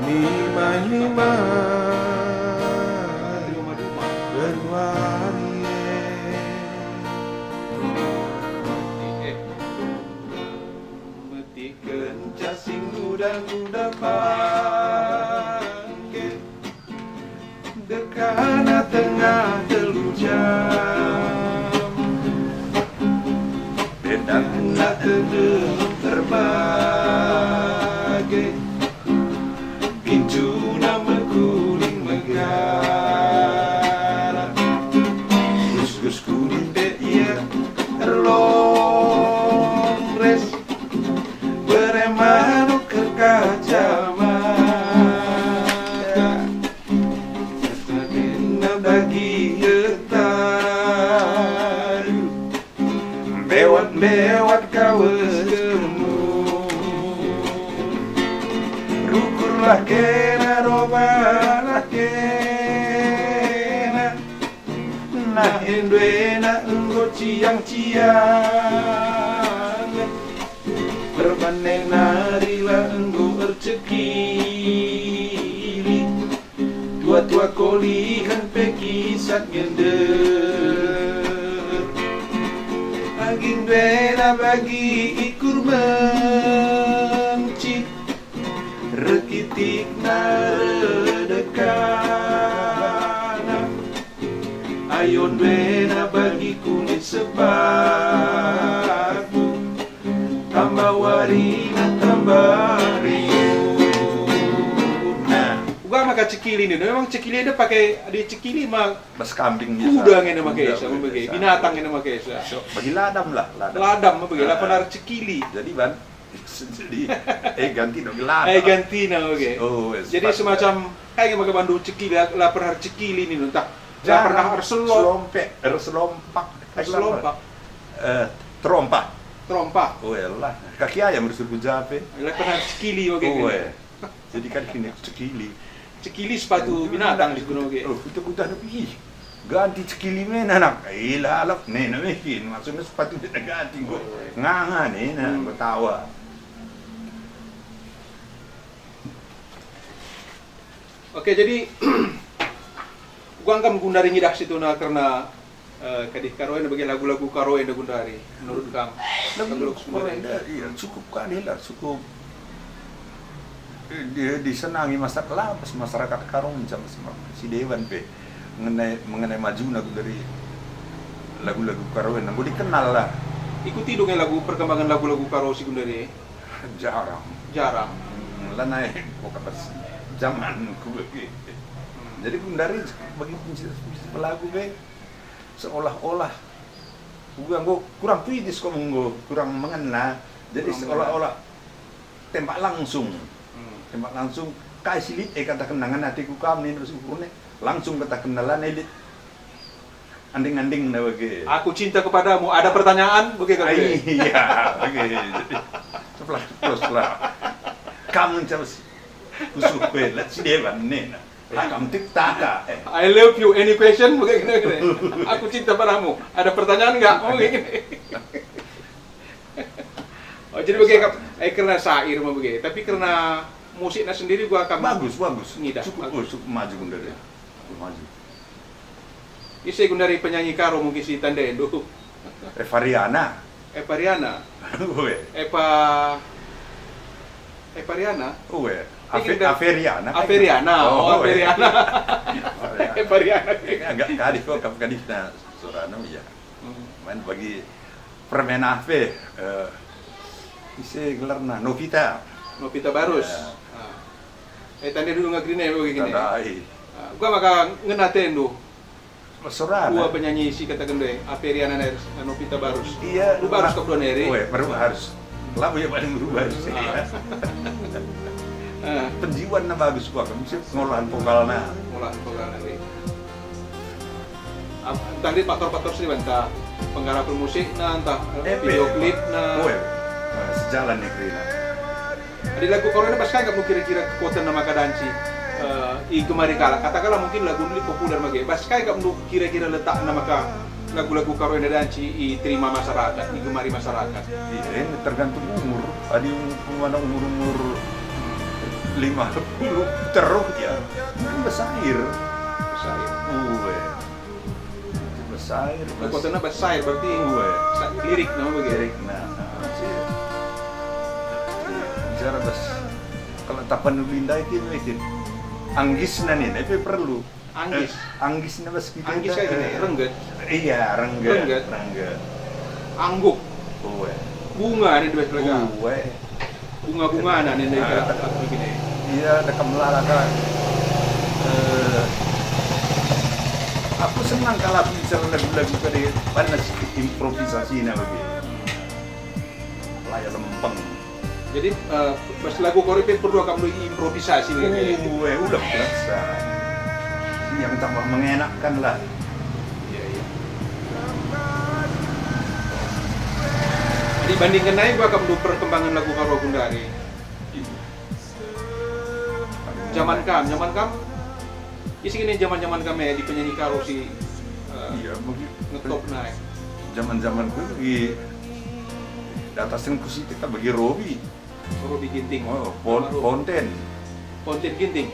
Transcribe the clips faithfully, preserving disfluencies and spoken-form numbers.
Nima-nima genduari e. Metiken cacing nguda-nguda bangke. Dekana tengah telu jam, pedana tedem terbage, pinjuna mekuling megarap, gus-gus kuning pe ia erlongres. Bere manuk erkacamata, kena bagi ertaru, mbewat-mbewat kawes kemu. Rukurlah kena, robalah kena, nah, enda ena enggo ciang-ciang. Perbanen nari la enggo ercekili, tua-tua kolihen pe kisat ngender. Agi enda ena bagi ikur menci, rekitikna redekana. Ayo enda ena bagi kulit sepatu, tambah warina tambah riuna. Uga maka cekili nina, memang cekili enda pake, adi cekili ma bas kambing biasa. Kuda ngena make esa, binatang ngena make esa. So, bagi ladam lah, ladam. Ladam ma bagi, la pernah cekili. Jadi, Ban, jadi, eh, ganti dong, ladam. Eh, ganti na, oke. Oh, jadi semacam, kayak maka bandu cekili, la pernah cekili nina, ntah la pernah erselop. Selompek, erselompak. Erselompak. Eh, terompah. Terompah. Oh, elah. Kaki ayam ersuruh jape. La pernah cekili, oke. Oh, eh. Jadi kan ini cekili. Cekili sepatu binatang di gunung, oke. Oh, kuta-kuta tapi, ih, ganti cekili mena, Nak. Eh, lalap nena mekin. Maksudnya sepatu dia ganti, gua nganga nena, gua tawa. Oke, jadi gua anggap gundari ngidah situna kerna, eh, kadih Karo enda bage lagu-lagu Karo enda gundari, menurut kam? Lagu-lagu Karo enda, iya, cukup kadih lah, cukup, eh, di-, disenangi masyarakat, la bas masyarakat Karo macam si Dewan pe mengenai, mengenai majuna gundari lagu-lagu Karo enda, enggo dikenal lah. Ikuti dong lagu, perkembangan lagu-lagu Karo si gundari? Jarang. Jarang. Hmm, lanai kok pas zaman ku bagi. Hmm. Jadi gundari bagi pencinta, pencinta lagu be seolah-olah gua enggo kurang puitis kok, enggo kurang mengena. Jadi seolah-olah tembak langsung. Hmm. Tembak langsung, kai si lit, eh, katakenna ngena atiku kam nina, terus ukurna langsung katakenna, lanai lit anding-andingna bage. Aku cinta kepadamu, ada pertanyaan? Bage kal. Ai, iya, bage. Jadi, ceplah, teruslah. Kamu terus. Kusuh kue, let si Dewan nina. Lah, kamu tik taka, eh. I love you, any question? Bage kena, kena. Aku cinta padamu. Ada pertanyaan nggak? Oh, bage kena. Oh, jadi bage kap, eh, kerna syair ma bage. Tapi kerna musikna sendiri gua kam bagus, bagus. Ngidah. Cukup, oh, cukup maju gundari. Cukup maju. Ise gundari penyanyi Karo mungkin si tandaindu? Evariana. Evariana. Weh. Eva, Evariana? Weh. Ini Ave-, kita Averiana kan? Averiana. Oh, oh, weh. Averiana. Evariana. Agak kadih kok, kadih na suarana, iya. Hmm. Main bagi permen apa? Eh, ise gelarna? Novita. Novita Barus. Ya. Ah. Eh, tanda dulu nggak gini, begini. Tandai. Ah, gua maka ngena atendu. Suarana. Dua penyanyi si kataken dua, Averiana, Novita Barus. Iya, Barus kap dua neri. Weh, baru harus. Lagu ya paling baru harus. Ah. Iya. Ah. Penjiwanna bagus, gua kan mesti pengolahan vokalna. Pengolahan vokalna, iya. Ap-, entah lit faktor-faktor si banta penggarapen musikna, entah, eh, video klipna. Weh. Nah, sejalan nih kerina. Adi lagu Karo enda bas kai kap kira-kira kekuatanna maka danci, eh, igemari kalak? Katakanlah mungkin lagu lit populer mage. Bas kai kap kira-kira letakna maka lagu-lagu Karo enda banci iterima masyarakat, igemari masyarakat? Iya, tergantung umur. Adi umpamana umur-umur lima puluh terus, ya, mungkin bas air. Bas air. Uwe. Bas air, bas Kekuatanna bas air, berarti Uwe. Sa-, lirik nama bagi? Lirik, nah, nah, sih. Iya, bicara bas, kalau Tapanuli ndai, kita mikir. Anggisna nih, tapi perlu. Anggis. Eh, anggisna bas kita Anggis dah, kayak gini, eh, rengget. Iya, rengget, Rengget. Rengget. Angguk. Uwe. Bunga nih di bas mereka. Uwe. Bunga-bunga nah nih, Ah. Kayak gini. Iya, dekam lah, lah, kan. Eh, aku senang kalau aku bicara lagu-lagu tadi, panas improvisasinya begitu. Laya lempeng. Jadi, eh, bas lagu Karo pe perlu akapndu improvisasi, ya, ya? Uwe, udah biasa. Yang tambah mengenakkan lah. Iya, iya. Jadi bandingken nai gua akapndu perkembangan lagu Karo gundari. Iya. Zaman kam, zaman kam, isi gini zaman-zaman kam ya di penyanyi Karo si, eh, Iya, bagi ngetop nai. Zaman-zaman ku lagi datasen ku si kita bagi Robi. Robi Ginting. Oh, Pon-, Almarhum. Ponten. Ponten Ginting.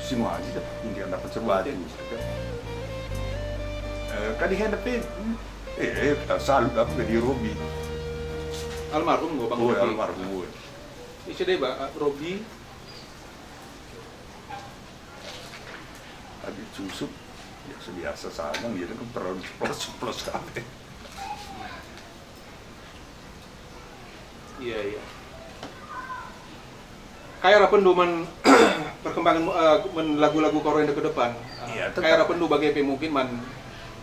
Si Muhaji dapat Ginting dapat Serbatu. Ponten. Eh, kadi hendak pe, eh, eh, salut aku jadi Robi. Almarhum gua Bang Oh, Robi. Almarhum gua. Isi deh, Bang, Robi. Adi cusup, biasa-biasa saja, gitu kan, terlalu ceplos-ceplos kabeh. Iya, iya. Kai arapenndu man perkembangan, eh, man lagu-lagu Karo enda ke depan? Eh, Iya, tetap. Kai arapenndu bage pe mungkin man,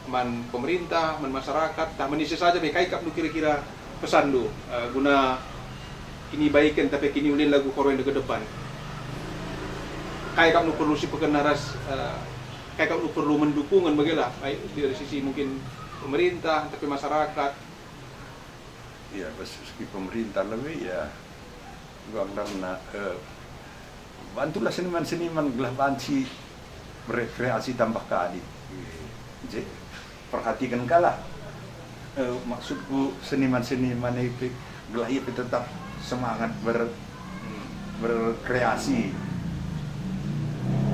man pemerintah, man masyarakat, tah man ise saja pe, kai akapndu kira-kira pesanndu, eh, guna kinibaiken tapi kiniulin lagu Karo enda ke depan? Kai akapndu perlu sipeken ras, eh, kai akapndu perlu mendukungen bage lah, baik dari sisi mungkin pemerintah, tapi masyarakat. Iya, bas segi pemerintah lebih, ya, gua karena, eh, bantulah seniman-seniman gelah banci berekreasi tambah kadi. Je, perhatiken kalah. Eh, maksudku seniman-seniman itu gelah ia pe tetap semangat ber-, berkreasi.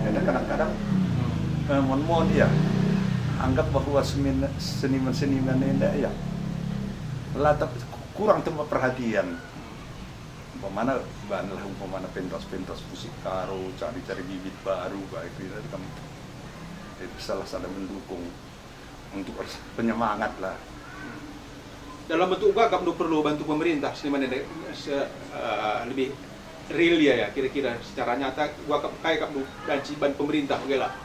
Enda kadang-kadang, eh, mon-mon ya, anggap bahwa semin-, seniman-seniman enda ya, la tep-, kurang tempat perhatian. Umpamana, banlah umpamana pentas-pentas musik Karo, cari-cari bibit baru, baik itu kan, itu salah sada mendukung untuk ers-, penyemangat lah. Dalam bentuk uga akapndu perlu bantu pemerintah, seniman enda, se-, eh, lebih real ya, ya, kira-kira secara nyata, uga akap, kai akapndu banci ban pemerintah, oke lah.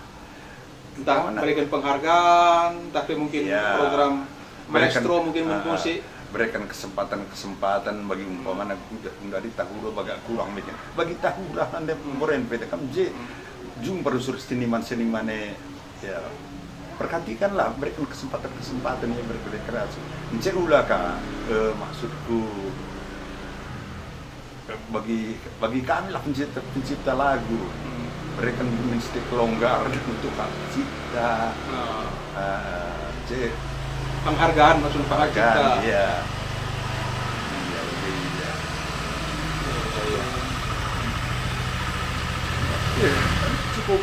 Entah Oh, nah. Berikan penghargaan, entah pe mungkin Iya. program Berikan, maestro mungkin ah, mungkin sih. Berikan kesempatan-kesempatan bagi umpamana gundari tahura bagak kurang bikin. Bagi tahura ande Hmm. moren pe kam je Hmm. jumpa rusur seniman-seniman e, ya. Perhatikanlah, berikan kesempatan-kesempatan yang berkreasi. Encek ula ka, eh, maksudku, bagi, bagi kami lah pencipta, pencipta lagu. Hmm. Berikan menstik longgar untuk hak cipta. Ah. Ah, je. Penghargaan, maksud penghargaan, cipta. Iya. Iya, iya, iya. Iya, iya. Iya, cukup,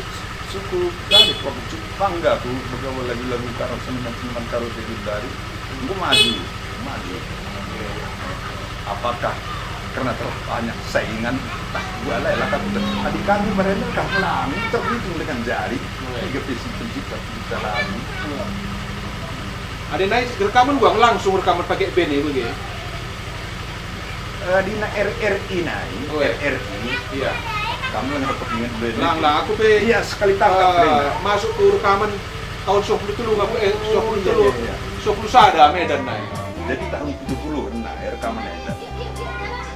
cukup tadi, cukup bangga aku begawe lagu-lagu Karo, seniman-seniman Karo Tegundari. Enggo maju, maju. Apakah karena telah banyak saingan? Tah, gua lah, lah, kan, adik kami mereka kan lang, terhitung dengan jari. Iya. Tiga visi pencipta, pencipta lagu. Iya. Ada naik rekaman gua langsung rekaman pakai band ya, bagi? Eh, dina R R I nai, Oh, iya. R R I. Iya. Kamu nggak dapat ingat band Lang, itu? Lang, aku pe, Iya, sekali tangkap, eh, Band. Masuk ke rekaman tahun sembilan puluh tiga, eh, Oh, sembilan puluh tiga, iya, iya, iya. Sembilan puluh sada Medan nai. Jadi tahun tujuh puluh nah, rekaman Medan.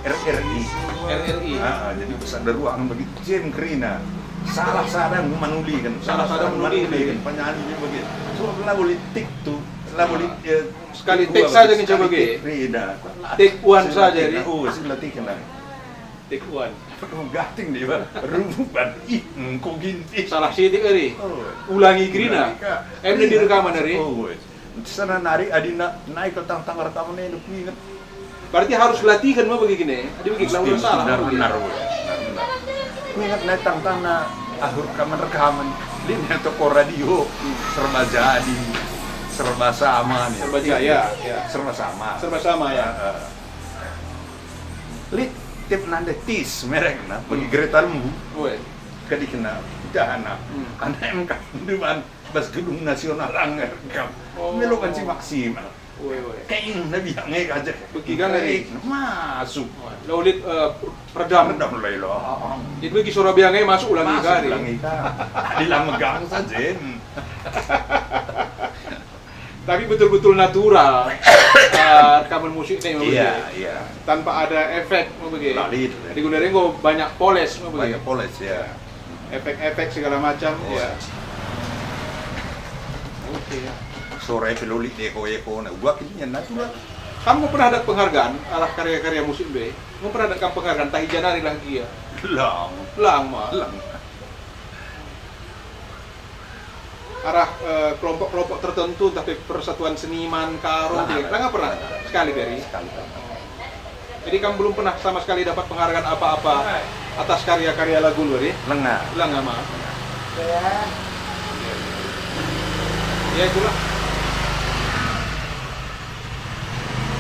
R R I. R R I. Ah, jadi besar ada ruangan bagi Jim Kerina. Salah sada manuli kan. Salah sada manuli, kan. Penyanyi dia bagi. Cuma lah politik tuh. Lah politik, Ah. eh, Sekali Gua take saja begitu, ngenca sekali bagi. Take, Rina. Take one Sila saja, Tina. Ri. Oh, sila Tina. Take one. Perlu gating dia, Bang. Ruban. Ih, engko ginti. Salah sitik, Ri. Oh. Ulangi, Rina. Ulangi, Kak. Em, Rina. Di rekaman, Ri. Oh, wes. Sana nari adi na, nai kal tangtang rekamen enda kuinget. Berarti harus latihan me bagi kene. Adi bagi kalau salah. Benar, benar, benar, benar. Kuinget nai tangtangna akhir rekamen-rekamen. Lit nai toko radio, Serba Jadi, Serba Sama nih. Serba Jaya, ya. Serba Sama. Serba Sama, ya. Heeh. Lit tip nande Tis merekna, bagi Hmm. Kereta Lembu. Woi. Kadi kena dahana. Hmm. Anak M K depan bas Gedung Nasional Angger kam. Oh. Melo banci maksimal. Woi, woi. Kayak ini biang aja. Begi kan tadi? Masuk. Woi. Lo lit, eh, peredam. Peredam lah lo. Ah, ah. Jadi bagi suara biang aja masuk ulangi Masuk kari. Ulangi kan. Di lama gang saja. Tapi betul-betul natural, eh, rekaman musik ini, Iya, iya. Tanpa ada efek, mau begitu. Lali itu, ya. Di Gundari enggo banyak poles, mau begitu. Banyak poles, ya. Efek-efek segala macam, Oh. ya. Oke, ya. Sore peloli deko-eko, nah, gua kini natural. Kamu pernah ada penghargaan arah karya-karya musik be? Kamu pernah ada kamu penghargaan tahi janari lah gia? Lang. Lang, mah. Lang. Arah, eh, kelompok-kelompok tertentu, entah pe persatuan seniman, Karo, Lah, gitu. Lah, nggak pernah? Lah, sekali dari? Sekali pernah. Jadi kamu belum pernah sama sekali dapat penghargaan apa-apa atas karya-karya lagu lu, ya? Lenga. Lenga, mah. Ya, itulah.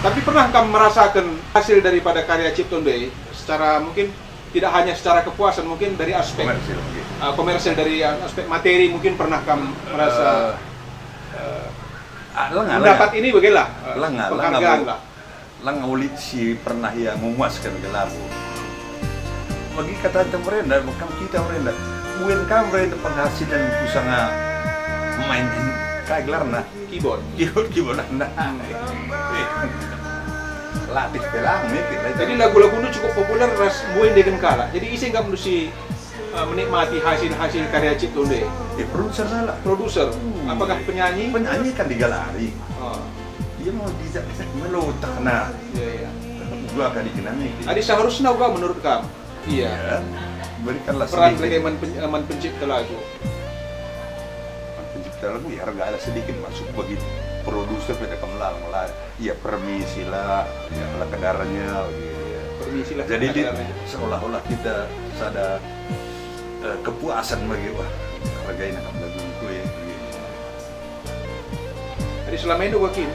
Tapi pernah kamu merasakan hasil daripada karya cipta ndai secara mungkin tidak hanya secara kepuasan, mungkin dari aspek, Komersil, iya. uh, komersil, dari, uh, aspek materi, mungkin pernah kamu merasa, Eh, uh, ah, lenga, mendapat lenga. Ini, bagaimana, uh, Lenga, lenga, penghargaan Bu. Lah. Lenga ulit si pernah ia memuaskan gelarmu. Bagi kata ente merenda, bukan kita merenda. Buen kam merenda penghasilan ku sanga main, kai gelarna? Keyboard. Keyboard, keyboard anda. Hmm. Latih pelang nih, kita. Jadi lagu-lagu nu cukup populer ras mbue ndeken kalak. Jadi ise nggak mesti, eh, menikmati hasil-hasil karya cipta ndai? Ya, produser lah. Produser. Hmm. Apakah penyanyi? Penyanyi kan digalari. Oh. Dia mau dijak melotak, nah. Iya, iya. Dua kali kena nih. Jadi seharusnya juga menurut kamu? Iya. Ya, berikanlah peran sedikit. Sebagai man pen-, man pencipta lagu. Man pencipta lagu, ya, harga sedikit masuk bagi produser pada kemelang lah. Ya, permisi lah, ya, lah kedarnya, gitu, ya. Permisi lah, jadi lah di, kedarnya. Seolah-olah kita sada, eh, kepuasan bagi, wah, hargai nak lagu itu ya, gitu. Jadi selama ini gua kin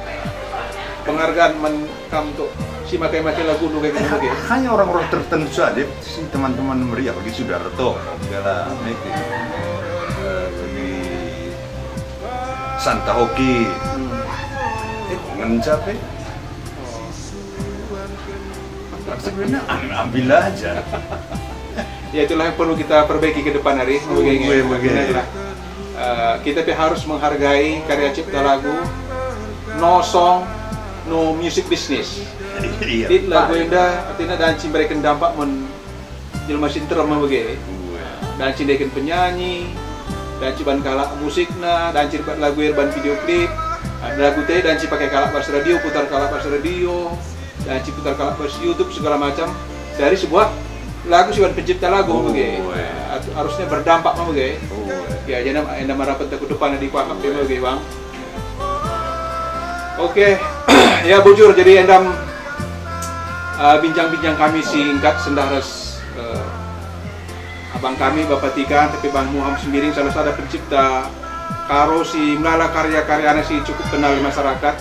penghargaan man kam untuk si makai-makai lagu nu kayak gitu. Hanya orang-orang tertentu saja, si teman-teman meriah bagi Sudarto, segala itu. Eh, bagi Santa Hoki. Hmm. Eh, kok ngenca pe? Sebenarnya am-, ambil aja. Ya, itulah yang perlu kita perbaiki ke depan hari. Oh, iya, iya. Eh, kita pe harus menghargai karya cipta lagu, no song, no music business. Iya, jadi lagu enda artinya dan cimbereken dampak men jelma si nterem me bage. Iya. Dan cindeken penyanyi, dan ciban kalak musikna, dan cirbat lagu erban video klip. Ada lagu te dan cipake kalak bas radio, putar kalak bas radio, dan ciputar kalak bas YouTube segala macam. Dari sebuah lagu siban pencipta lagu. Oh, bage. Iya. At-, harusnya berdampak me bage. Oh, iya. Ya, jadi enda marapen ku depan di kuakap me bage, Bang. Oke, ya bujur, jadi endam, eh, bincang-bincang kami singkat sendah ras, eh, abang kami, Bapa Tika, tapi Bang Muham Sembiring, salah sada pencipta Karo si melala karya-karyana si cukup kenal di masyarakat.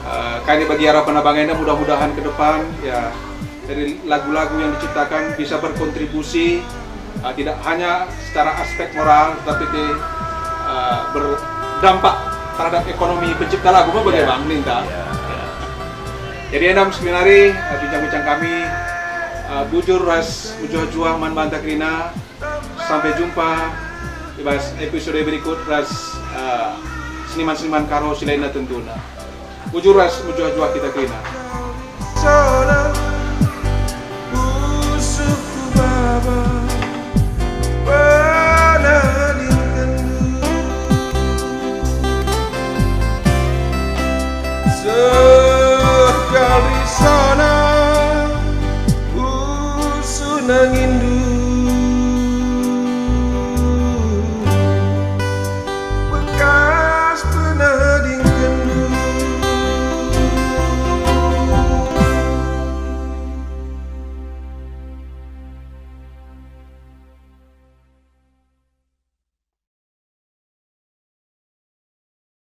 Eh, kami bagi harapan abang enda mudah-mudahan ke depan, ya, dari lagu-lagu yang diciptakan bisa berkontribusi, uh, tidak hanya secara aspek moral, tapi di, uh, berdampak terhadap ekonomi pencipta lagu, apa bagaimana, Bang Ninta? Ya, ya. Jadi, enda sebenarnya, uh, bincang-bincang kami, uh, bujur ras mejuah-juah man banta kerina. Sampai jumpa di bas episode berikut ras, uh, seniman-seniman Karo si lainna tentuna. Bujur ras mejuah-juah kita kerina.